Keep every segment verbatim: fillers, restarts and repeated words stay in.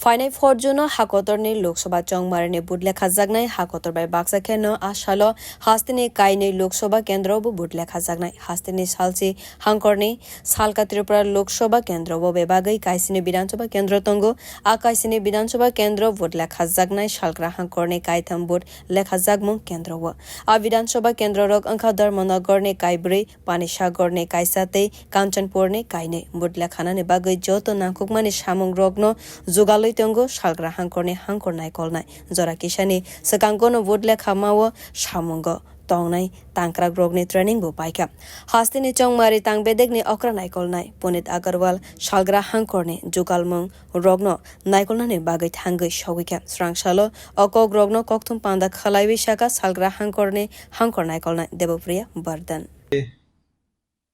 Phainai four June-o hakotorni Lok Sabha chongmarini vote lekhajaknai. Hakotor bai baksa kheno a salo hasteni kainwi Lok Sabha kendrobo vote lekhajaknai. Hasteni salchi hangkorni salka Tripura Lok Sabha kendrobo bebagwi kaisini Bidhan Sabha kendro tongo. A kaisini Bidhan Sabha kendro vote lekhajaknai salgra hangkorni kaitham vote lekhajakmung kendro-o. A Bidhan Sabha kendrorok wngkha Dharmanagarni kaibrwi, Panisagarni kaisa tei Kanchanpurni kainwi. Vote lekhanani bagwi joto nangkukmani samungrokno jugalwi tongo salgra hangkorni hangkor naikolnai. Jora kisani swkangono vote lekhamao samungo tongnai tangkrakrokni training bo paikha. Hasteni chongmari tangbedekni okra naikolnai Punit Agarwal salgra hangkorni jugalmung rokno naikolnani bagwi thangwi sogwikha. Swrangsalo o kokrokno kokthum panda khlaiwi sakha salgra hangkorni hangkor naikolnai Debopriya Bardhan.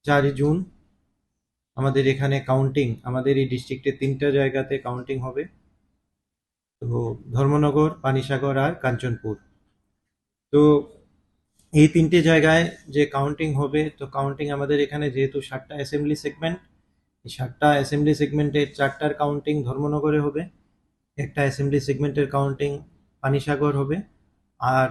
চারই জুন আমাদের এখানে কাউন্টিং, আমাদের এই ডিস্ট্রিক্টে তিনটা জায়গাতে কাউন্টিং হবে। তো ধর্মনগর, পানিসাগর আর কাঞ্চনপুর। তো এই তিনটে জায়গায় যে কাউন্টিং হবে, তো কাউন্টিং আমাদের এখানে যেহেতু সাতটা অ্যাসেম্বলি সেগমেন্ট, এই সাতটা অ্যাসেম্বলি সেগমেন্টের চারটার কাউন্টিং ধর্মনগরে হবে, একটা অ্যাসেম্বলি সেগমেন্টের কাউন্টিং পানিসাগর হবে, আর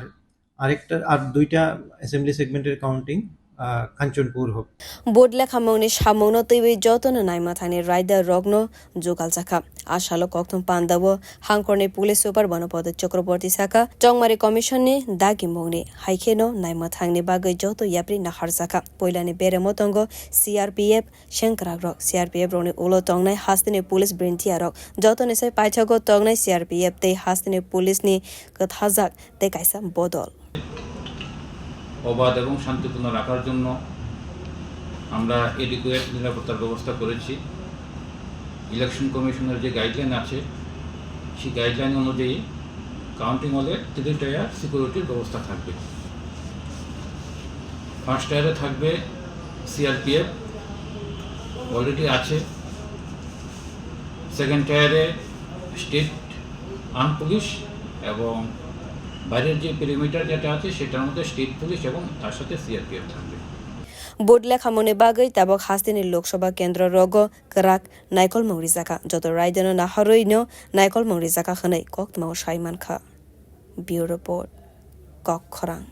আরেকটা, আর দুইটা অ্যাসেম্বলি সেগমেন্টের কাউন্টিং, আহ, কাঞ্চনপুর হবে। Vote lekhamungni samungno twiwi jotono naima thangni raida rokno jugaljakha. A salo kokthum pandao hangkorni police super Bonopodo Chakraborty sakha, chongmari commission ni dagimungni hai kheno naima thangni bagwi joto yapri naharjakha. Poilani beremo tongo C R P F sengkrakrok, C R P F rokni ulo tongnai hasteni police brintiarok. Jotoni sai paithago tongnai C R P F tei hasteni police ni kwthajak tei kaisa bodol. অবাধ এবং শান্তিপূর্ণ রাখার জন্য আমরা অ্যাডিকুয়েট নিরাপত্তার ব্যবস্থা করেছি। ইলেকশন কমিশনের যে গাইডলাইন আছে, সেই গাইডলাইন অনুযায়ী কাউন্টিং হলে থ্রি টায়ার সিকিউরিটির ব্যবস্থা থাকবে। ফার্স্ট টায়ারে থাকবে সিআরপিএফ, অলরেডি আছে। সেকেন্ড টায়ারে স্টেট আর্ম পুলিশ এবং বাইরের যে পেরিমিটার যেটা আছে, সেটার মধ্যে স্টেট পুলিশ এবং তার সাথে সিআরপিএফ থাকবে। Vote lekhamungni bagwi tabok hasteni Lok Sabha kendro rogo kwrak naikolmung rijakha. Joto raidano naharwi no naikolmung rijakha hwnwi koktwmao sai mankha. Bureau Report, Kokkhorang.